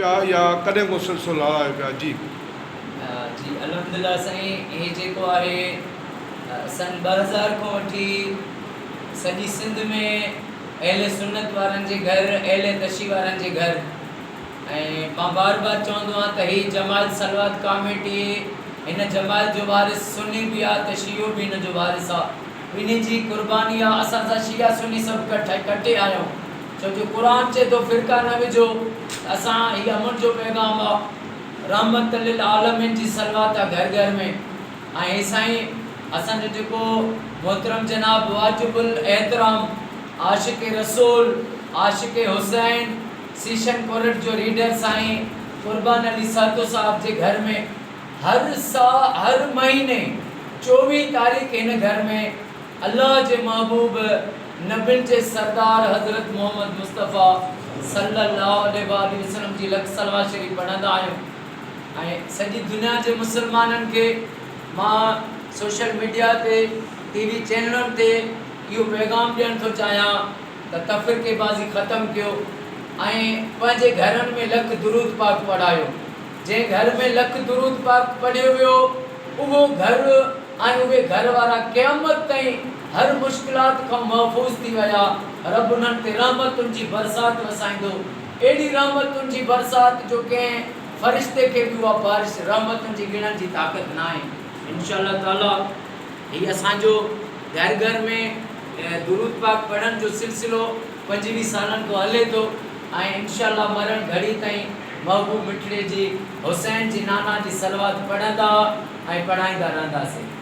پيا يا ڪڏهن کان سلسلو هلايو پيا جي. جي الحمدلله سائين هي جيڪو آهي سن 2000 کان وٺي سڄي سنڌ ۾ اهل سنت وارن جي گهر اهل تشيع وارن جي گهر ۽ مان بار بار چوندو آهيان ته هي جماعت صلوات ڪاميٽي هن جماعت جو وارث سني به آ ته شيعو به هن جو وارث آ ٻنهي جي قرباني آ اسان سان شيعا سني سڀ ڪٺي آهيون ڇو جو قرآن چئي ٿو فرقا نه وجهو ته اسان هي امن جو پيغام آ رحمت للعالمين جي صلوات آ گهر گهر ۾ ۽ هي سائين اسان جو جيڪو محترم جناب واجب الاحترام عاشق رسول عاشق حسين سيشن ڪورٽ جو ريڊر سائين قربان علي سهتو صاحب جي گهر ۾ هر سا هر مهيني 24 تاريخ هن گهر ۾ الله جي محبوب نبين جي سردار حضرت محمد مصطفيٰ صلي الله عليه واٰله وسلم جي لک صلوات شريف پڙهندا آهيون ۽ سڄي دنيا جي مسلمانن کي مان سوشل ميڊيا تي ٽي وي چينلن تي اهو پيغام ڏيڻ ٿو چاهيان ته تفرقي بازي ختم ڪيو ۽ پنهنجي گهرن ۾ لک درود پاڪ پڙهايو. جنهن گهر ۾ لک درود پاڪ پڙهيو ويو اهو گهر ۽ اهي گهر وارا قيامت تائين هر مشڪلات کان محفوظ ٿي ويا. رب انهن تي رحمتن جي برسات وسائيندو. اهڙي رحمتن جي برسات جو ڪنهن فرشتي کي به اها بارش رحمتن جي ڳڻڻ جي طاقت ناهي. انشاء الله تعاليٰ هي اسان جو گهر گهر ۾ درود پاڪ پڙهڻ جو سلسلو 25 سالن کان هلي ٿو ۽ انشاء الله مرڻ گهڙي تائين محبوب مٺڙي جي حسين جي نانا جي صلوات پڙهندا ۽ پڙهائيندا رهنداسين.